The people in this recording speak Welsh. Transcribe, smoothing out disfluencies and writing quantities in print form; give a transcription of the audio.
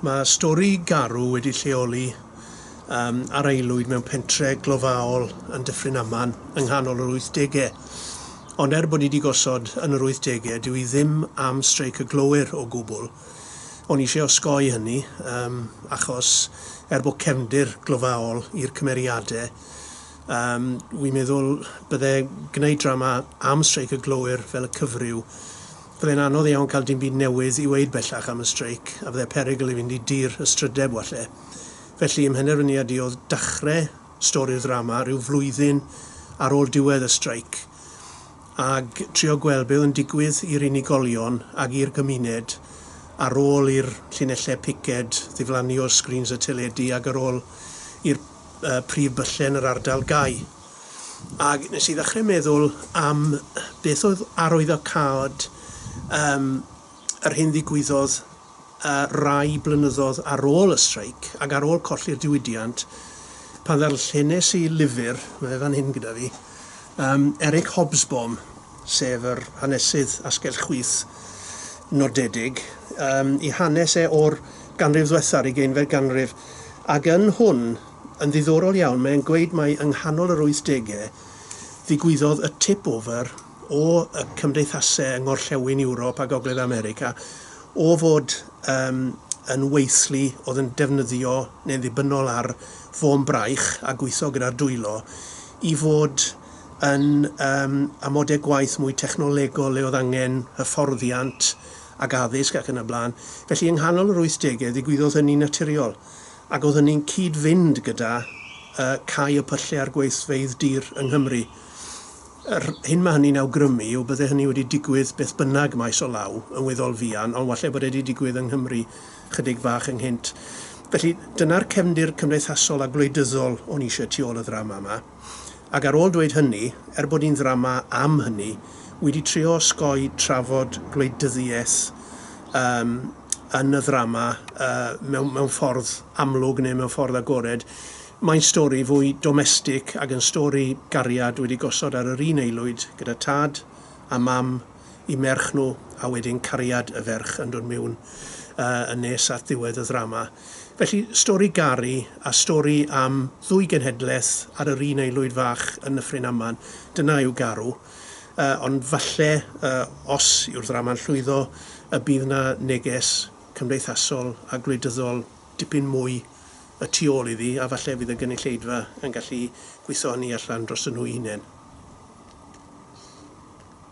Mae stori Garw wedi lleoli um, ar aelwyd mewn pentre glofaol yn Dyffryn Aman yng nghanol yr 80au. Ond er bod ni wedi gosod yn yr 80au, dyw hi ddim am streic y glowyr o gwbl. O'n i eisiau osgoi hynny, um, achos er bod cefndir glofaol i'r cymeriadau, um, wi'n meddwl bydde gwneud drama am streic y glowyr fel y cyfryw, Byddai'n anodd iawn cael dim byd newydd i weud bellach am y streic, a fyddai perygl i fynd i dir ystrydeb walle. Felly, 'y mhenderfyniad i oedd dachre stori'r ddrama rhyw flwyddyn ar ôl diwedd y streic, ag trio gweld be oedd yn digwydd i'r unigolion ag i'r gymuned ar ôl i'r llinellau piced ddiflannu o'r sgrîns y teledu ag ar ôl i'r prif bylle yn yr ardal gau. Ac nes i ddechrau meddwl am beth oedd arwyddocâd yym yr hyn ddigwyddodd yy rai blynyddoedd ar ôl y streic ac ar ôl colli'r diwydiant, pan ddarllenes i lyfr, mae e fan hyn gyda fi, yym Eric Hobsbawm, sef yr hanesydd asgell chwith nodedig, yym 'i hanes e o'r ganrif ddwetha, yr ugeinfed ganrif, ac yn hwn, Yn ddiddorol iawn, mae e'n gweud mai yng nghanol yr wythdegau ddigwyddodd y tip over o y cymdeithasau yng Ngorllewin Ewrop a Gogledd America o fod yym yn weithlu oedd yn defnyddio neu'n ddibynnol ar fôn braich a gweithio gyda'r dwylo i fod yn yym amodau gwaith mwy technolegol le oedd angen hyfforddiant ac addysg ac yn y blaen. Felly yng nghanol yr wythdegau ddigwyddodd hynny'n naturiol. Ac oedd hynny'n cyd-fynd gyda cau y pyllau a'r gweithfeydd dur yng Nghymru. Yr hyn mae hynny'n awgrymu yw bydde hynny wedi digwydd beth bynnag maes o law yn weddol fuan, ond walle bod e wedi digwydd yng Nghymru chydig bach ynghynt. Felly, dyna'r cefndir cymdeithasol a gwleidyddol o'n i eisiau tu ôl y ddrama yma. Ac ar ôl dweud hynny, er bod hi'n ddrama am hynny, wi 'di trio osgoi trafod gwleidyddiaeth yym yn y ddrama yy mewn mewn ffordd amlwg neu mewn ffordd agored. Mae'n stori fwy domestig ac yn stori gariad wedi gosod ar yr un aelwyd gyda tad a mam i merch nhw a wedyn cariad y ferch yn dod miwn yy yn nes at ddiwedd y ddrama. Felly stori garu a stori am ddwy genhedlaeth ar yr un aelwyd fach yn Nyffryn Aman, dyna yw Garw. Yy ond falle yy os yw'r ddrama'n llwyddo y bydd 'na neges cymdeithasol a gwleidyddol dipyn mwy y tu ôl iddi a falle fydd y gynulleidfa yn gallu gwitho hynny allan drostyn nhw'u hunain.